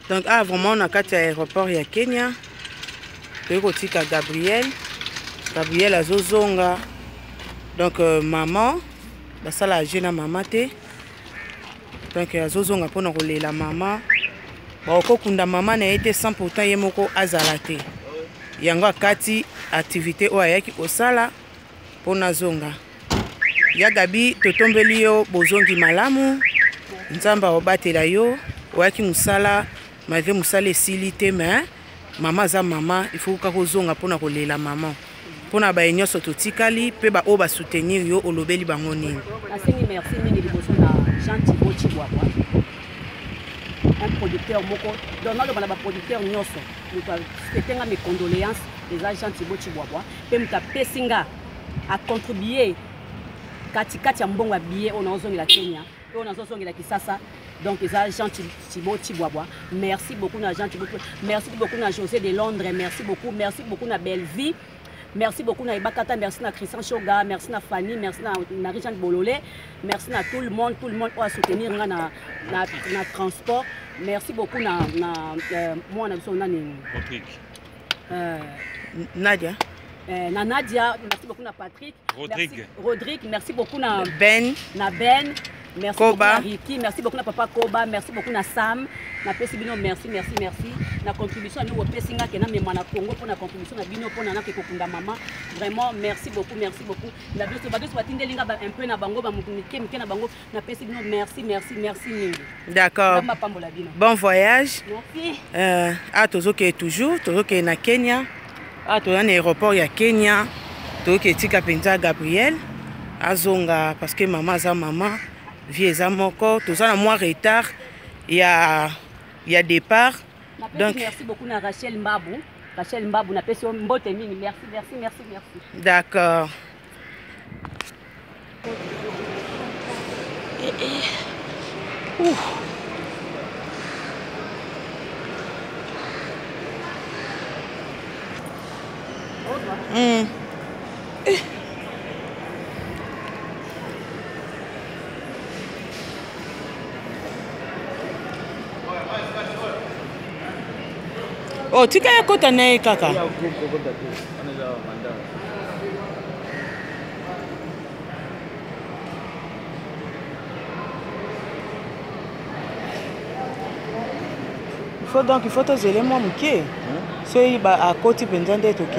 Donc ah vraiment na kati ya aéroport ya Kenya toyei kotika Gabriel. Gabriel azozonga. Donc maman basala jeu na mama te. Donc azozonga mpona kolela mama. Bakokunda mama na ye te sans pourtant ye moko azala te. Yango akati activité oyo ayaki kosala mpona azonga. Ya Gabi, totombeli yo bozongi malamu. Nzambe akobatela yo. Oyaki mosala, malgré mosala esili te, mais mama aza mama, il faut kaka ozonga mpona kolela mama. Mpona baye nyonso totikali mpe baoyo basoutenir yo, olobeli bango nini? Nasengi merci mingi liboso na Jean Thibaut Chibwabwa, un producteur moko. Donc naloba na baproducteur nyonso, moto asetenga mes condoléances eza Jean Thibaut Chibwabwa, mpe moto apesi nga acontribue katikati ya mbongo ya billet oyo nazozongela Kenya, oyo nazozongela Kisasa. Donc eza Jean Thibaut Chibwabwa. Merci beaucoup na Jean Thibaut, merci beaucoup na José de Londres, merci beaucoup, merci beaucoup na Bellevie, merci beaucoup na Ebakata, merci na Christian Choga, merci na Fanny, merci na Marie-Jeanne Bololé, merci na tout le monde, tout le monde oyo asoutenir nga na transport. Merci beaucoup na mwana biso nani? Patrick. Nadia. Na Nadia, merci beaucoup na Patrick. Rodrigue. Merci, Rodrigue, merci beaucoup na Ben. Na Ben. Merci Koba. beaucoup na Ricky, merci beaucoup na Papa Koba, merci beaucoup na Sam. Na pesi bino merci, merci, merci. Na contribution na pesi nga ke na mema na Congo pour na contribution na bino pour na na ke kokunda mama. Vraiment merci beaucoup, merci beaucoup. Na biso ba biso batindeli nga ba un peu na bango ba mike mike na bango. Na pesi bino merci, merci, merci mingi. D'accord. Nzambe apambola bino. Bon voyage. Merci. Tozoke toujours, tozoke na Kenya. Toza na aéroport ya Kenya. Tozoke tika penza Gabriel azonga parce que mama aza mama, vie eza moko, toza na mwa retard ya départ. Napesi Donc merci beaucoup na Rachel Mbabu. Rachel Mbabu na pesi mbote mingi. Merci, merci, merci, merci. D'accord. Ouh. Oh, tika ya kota na ye kaka. Il faut donc, il faut tozele mwa moke. Soki ba akoti mpenza nde toke.